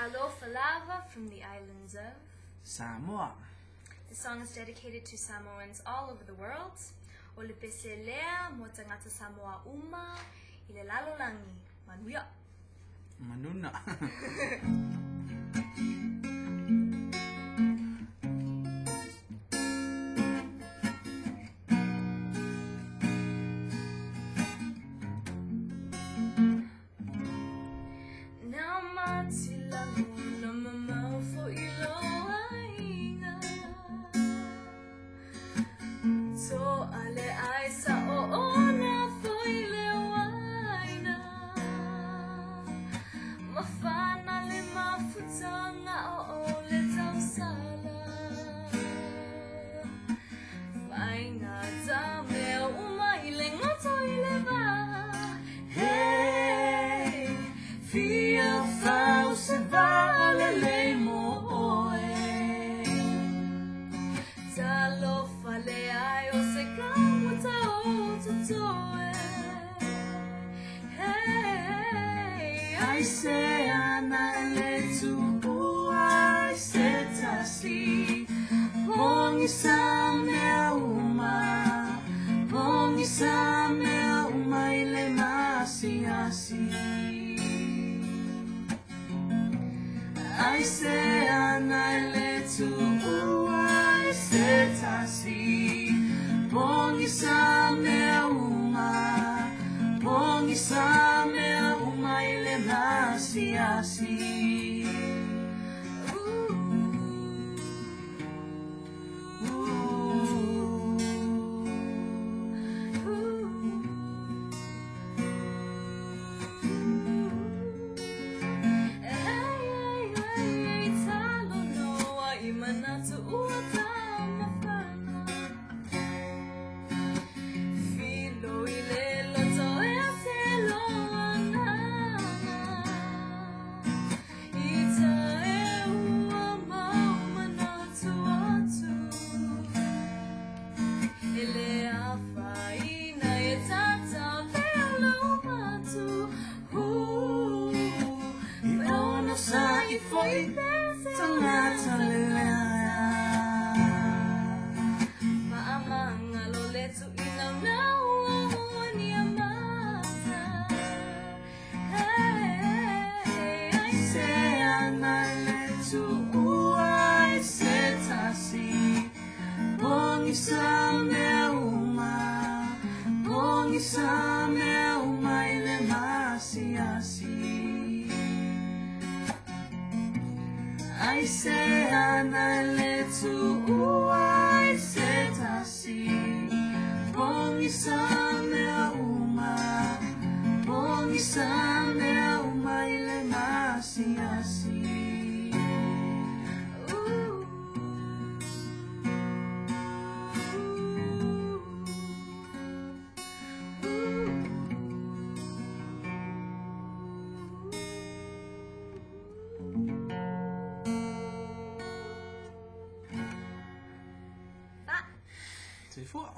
Talofa lava from the islands of Samoa. The song is dedicated to Samoans all over the world. O le pese lea mo tagata Samoa uma i le lalolagi. Manuia! Manuna. Fia fau se va lelei mo oe. Talofa leai o se kamuta o totoe. Hey, Ai se ana le tuua ai se tasi. Pogisa mea uma, pogisa mea uma i le maasiasi. Ai se ana le tuua ai se tasi. Pogisa mea uma, pogisa mea uma i le maasiasi. Ooh. Ooh. Hey, hey, hey, talo noa i manatu ua tamafana. Filo i le loto e se loa ngana. I ta e ua mau manatu atu. E le afaina e tatau pea lou matu. I ono sa i foi tagata lelea. Faamagalo le tuinaunau o ni amata. Hey, ai Se ana le tuua ai se tasi. Pogisa mea uma, pogisa mea uma i le maasiasi. Ai se ana le tuua ai se tasi. Pogisa mea uma, pogisa mea uma i le maasiasi. Ooh. Ooh. Ooh. Soifua.